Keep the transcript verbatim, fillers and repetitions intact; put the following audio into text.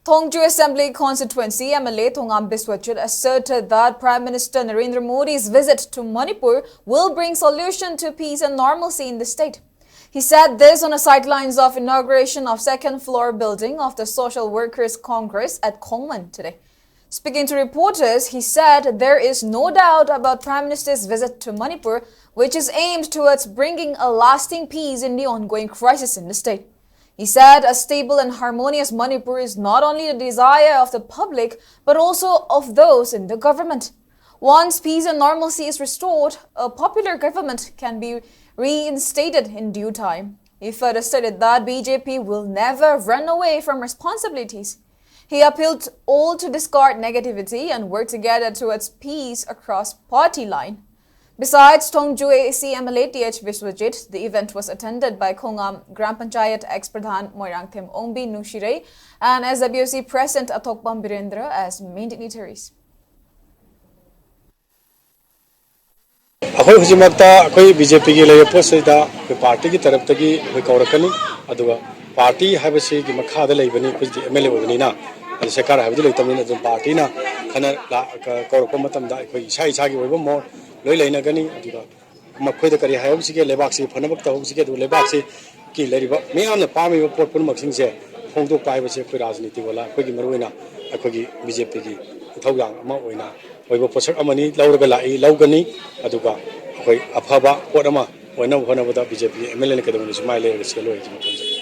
Thongjwe Assembly Constituency M L A Thongam Biswajit asserted that Prime Minister Narendra Modi's visit to Manipur will bring solution to peace and normalcy in the state. He said this on the sidelines of inauguration of second floor building of the Social Workers Congress at Khongman today. Speaking to reporters, he said there is no doubt about Prime Minister's visit to Manipur, which is aimed towards bringing a lasting peace in the ongoing crisis in the state. He said a stable and harmonious Manipur is not only the desire of the public, but also of those in the government. Once peace and normalcy is restored, a popular government can be reinstated in due time. He further stated that B J P will never run away from responsibilities. He appealed all to discard negativity and work together towards peace across party line. Besides Thongjwe C M L A Th Biswajit, the event was attended by Khongam Gram Panchayat ex-Pradhan Moirangthem Ongbi Nushirei and S W C President Athokpam Birendra as main dignitaries. ꯑꯩꯈꯣꯏ ꯍꯧꯖꯤꯛꯃꯛꯇ ꯑꯩꯈꯣꯏ B J ꯄꯤꯒꯤ ꯂꯩꯔꯤꯕ ꯄꯣꯠꯁꯤꯗ ꯑꯩꯈꯣꯏ ꯄꯥꯔꯇꯤꯒꯤ ꯇꯔꯞꯇꯒꯤ ꯑꯩꯈꯣꯏ ꯀꯧꯔꯛꯀꯅꯤ꯫ ꯑꯗꯨꯒ party ꯍꯥꯏꯕꯁꯤꯒꯤ ꯃꯈꯥꯗ ꯂꯩꯕꯅꯤ, ꯑꯩꯈꯣꯏꯗꯤ ꯑꯦꯝ ꯑꯦꯜ ꯑꯦ ꯑꯣꯏꯕꯅꯤꯅ꯫ ꯑꯗꯨ ꯁꯔꯀꯥꯔ ꯍꯥꯏꯕꯗꯤ ꯂꯩꯇꯕꯅꯤꯅ ꯑꯗꯨꯝ ꯄꯥꯔꯇꯤꯅ ꯈꯟꯅ ꯂꯥ-, ꯀ-, ꯀꯧꯔꯛꯄ ꯃꯇꯝꯗ ꯑꯩꯈꯣꯏ ꯏꯁꯥ ꯏꯁꯥꯒꯤ ꯑꯣꯏꯕ ꯃꯣꯠ ꯂꯣꯏ ꯂꯩꯅꯒꯅꯤ꯫ ꯑꯗꯨꯒ ꯃꯈꯣꯏꯗ ꯀꯔꯤ ꯍꯥꯏꯍꯧꯁꯤꯒꯦ, ꯂꯩꯕꯥꯛꯁꯤ ꯐꯅꯕ ꯇꯧꯍꯧꯁꯤꯒꯦ, ꯑꯗꯨꯒ ꯂꯩꯕꯥꯛꯁꯤ ꯀꯤ ꯂꯩꯔꯤꯕ ꯃꯤꯌꯥꯝꯅ ꯄꯥꯝꯃꯤꯕ ꯄꯣꯠ ꯄꯨꯝꯅꯃꯛꯁꯤꯡꯁꯦ ꯐꯣꯡꯗꯣꯛꯄ ꯍꯥꯏꯕꯁꯦ ꯑꯩꯈꯣꯏ ꯔꯥꯖꯅꯤꯇꯤ ꯋꯥꯂꯥ, ꯑꯩꯈꯣꯏꯒꯤ ꯃꯔꯨꯑꯣꯏꯅ ꯑꯩꯈꯣꯏꯒꯤ ꯕꯤ ꯖꯦ ꯄꯤꯒꯤ ꯏꯊꯧꯗꯥꯡ ꯑꯃ ꯑꯣꯏꯅ ꯑꯣꯏꯕ ꯄꯣꯠꯁꯛ ꯑꯃꯅꯤ, ꯂꯧꯔꯒ ꯂꯥꯛꯏ, ꯂꯧꯒꯅꯤ꯫ ꯑꯗꯨꯒ ꯑꯩꯈꯣꯏ ꯑꯐꯕ ꯄꯣꯠ ꯑꯃ ꯑꯣꯏꯅꯕ ꯍꯣꯠꯅꯕꯗ ꯕꯤ ꯖꯦ ꯄꯤꯒꯤ ꯑꯦꯝ ꯑꯦꯜ ꯑꯦꯅ ꯀꯩꯗꯧꯉꯩꯗꯁꯨ ꯃꯥꯏ ꯂꯩꯔꯒ ꯆꯦꯜꯂꯣꯏ ꯍꯥꯏꯁꯤ ꯃꯐꯝꯁꯤꯗ꯫